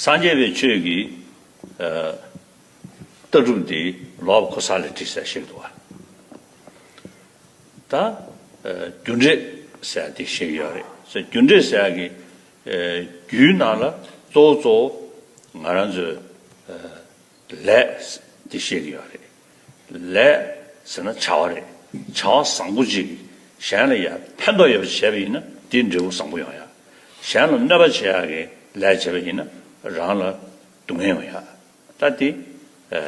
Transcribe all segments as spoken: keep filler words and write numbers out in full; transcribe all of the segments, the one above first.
སངས་རྒྱས་པའི་ཆོས་ཀྱི་ཨ་ལྟ་གྲུབ་འདི་ལོག་ཁོ་ས་ལས་བྲིས་ཟེར་ཞིག་འདུག་བ། ད་ཨ་རྒྱུ་འབྲས་ཟེར་འདི་ཞིག་ཡོད་རེད། ཟེར་རྒྱུ་འབྲས་ཟེར་གི་ཨ་རྒྱུའི་ནང་ལ་གཙོ་བོ་གཙོ་བོ་ང་རང་ཚོའི་ཨ་ལས་འདི་ཤེས་ཀྱི་ཡོད་རེད། ལས་ཟེར་ན་བྱ་བ་རེད། བྱ་བ་བཟང་པོ་ཅིག་གཞན་ལ་ཡང་ཕན་ཐོགས་ཡོད་པ་བྱས་པ་ཡིན་ན་དེའི་འབྲས་བུ་བཟང་པོ་ཡོང་ཡ། གཞན་ལ་གནོད་པ་བྱེད་ཡག་གི་ལས་བྱས་པ་ཡིན་ན་རང་ལ་སྡུག་བསྔལ་ཡོང་ཡ། ད་དེ་ཨ་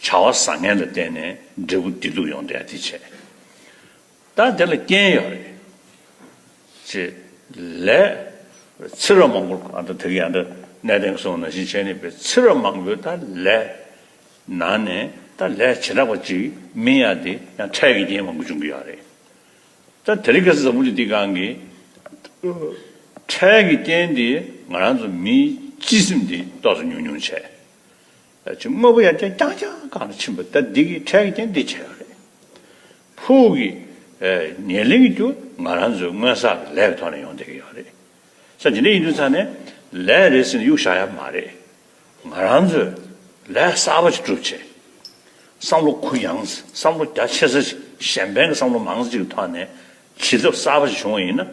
བྱ་བ་བཟང་ངན་ལ་བརྟེན་ནས་འབྲས་བུ་བདེ་སྡུག་ཡོང་བསྡད་ཡ་དེ་བྱས། ད་དེ་ལ་རྐྱེན་ཡོད་རེད། ཅེས་ལས་ཚེ་རབས་མང་པོ། ཨ་ད་དེ་གི་ཡང་ད་གནས་བརྟན་གསུངས་ནང་བཞིན་བྱས་ནས་པའི་ཚེ་རབས་མང་པོའི་ད་ལས་ནང་ནས་ད་ལས་བྱེ་བྲག་པ་ཅིག་སྨིན་ཡ་དེ་ཡང་འཕྲལ་གྱི་རྐྱེན་མང་པོ་འབྱུང་གི་ཡོད་རེད། ད་དེ་རིང་ཁ་སང་འཛམ་བུ་གླིང་འདི་སྒང་གི་འཕྲལ་གྱི་རྐྱེན་དེ་ང་རང་ཚོ་མིའི་སྤྱི་སེམས་དེ་ཏོག་ཙམ་ཉུང་ཉུང་བྱས། ཅིག་དངོས་པོ་ཡར་རྒྱས་རྐྱང་རྐྱང་སྒང་ལ་ཕྱིན་པ་ད་འདི་གི་འཕྲལ་གྱི་རྐྱེན་འདི་བྱས་ཡོད་རེད། ཕུགས་ཀྱི་ཨ་ཉེར་ལེན་གྱི་རྒྱུ་ང་རང་ཚོའི་སྔོན་བསགས་ཀྱི་ལས་ཀྱི་ཐོག་ནས་ཡོང་བསྡད་ཀྱི་ཡོད་རེད། ས་དེ་འདྲ་ཡིན་དུས་ཙང་ནས་ལས་རེད་ཟེར་ནས་གཡུག་བཞག་ཡ་མ་རེད། ང་རང་ཚོས་ལས་གསར་པ་ཞིག་སྒྲུབ་བྱས། བསམ་བློ་གུ་ཡངས་ས། བསམ་བློ་རྒྱ་ཆེ་ས་ཞིག་གཞན་ཕན་གྱི་བསམ་བློ་མང་ས་ཅིག་གི་ཐོག་ནས་བྱེད་ཐབས་གསར་པ་ཞིག་བྱུང་བ་ཡིན་ན་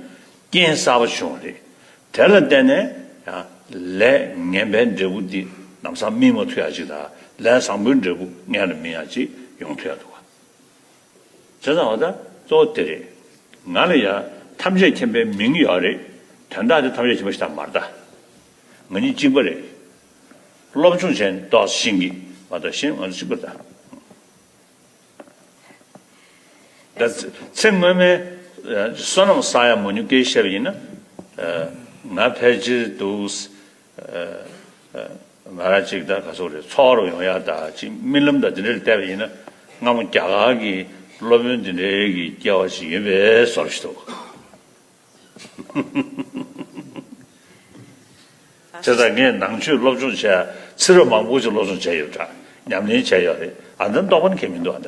རྐྱེན་གསར་པ་ཞིག་བྱུང་བ་རེད། དེ་ལ་བརྟེན་ནས་ཡང་ལས་ངན་པའི་འབྲས་བུ་འདི་ལམ་སང་སྨིན་མ་ཐུབ་ཡ་ཅིག་དང་། ལས་བཟང་པོའི་འབྲས་བུ་སྔོན་ལ་སྨིན་ཡ་ཅིག་ཡོང་ཐུབ་ཡ་འདུག་བ། བྱས་ཙང་འོ་ད་གཙོ་བོ་དེ་རེད། ང་ལ་ཡ་ཐམས་ཅད་མཁྱེན་པའི་མིང་ཡོད་རེད། དོན་དག་དེ་ཐམས་ཅད་མཁྱེན་པ་ཞིག་ད་མ་རེད་ད། ང་གཉིས་གཅིག་པ་རེད། སློབ་སྦྱོང་བྱས་ནས་ཏོག་ཙམ་ཤེས་ཀྱི་མ་གཏོགས་གཞན་ང་ཚོ་གཅིག་པ་རེད་ད། ད་ཚེ་སྔོན་མའི་ཨ་བསོད་ནམས་བསགས་ཡ་མང་ཉུང་སྐད་ཆ་བཤད་པ་ཡིན་ན། ཨ་ང་ཕལ་ཆེར་འདུག་ཨ་ང་རང་གཅིག་ད་ག་ཚོད་རེད། ཚོགས་རུ་ཡོང་ཡ་ད་ཅིག་རྨི་ལམ་ད་དེ་འདྲ་ལ་བལྟས་པ་ཡིན་ན་སྔ་མོ་རྒྱ་གར་གྱི་སློབ་དཔོན་དེ་འདྲའི་གི་སྐྱེ་བ་ཞིག་ཡིན་པའི་བཟོ་ཞིག་འདུག་བྱས་ཙང་ངས་ནང་ཆོས་སློབ་སྦྱོང་བྱས། ཚེ་རབས་མང་པོ་ཞིག་སློབ་སྦྱོང་བྱས་ཡོད་འདྲ། ཉམས་ལེན་བྱས་ཡོད་རེད། ཨ་ད་རྟོགས་པ་ནི་གང་མི་འདུག་ཨ་ད།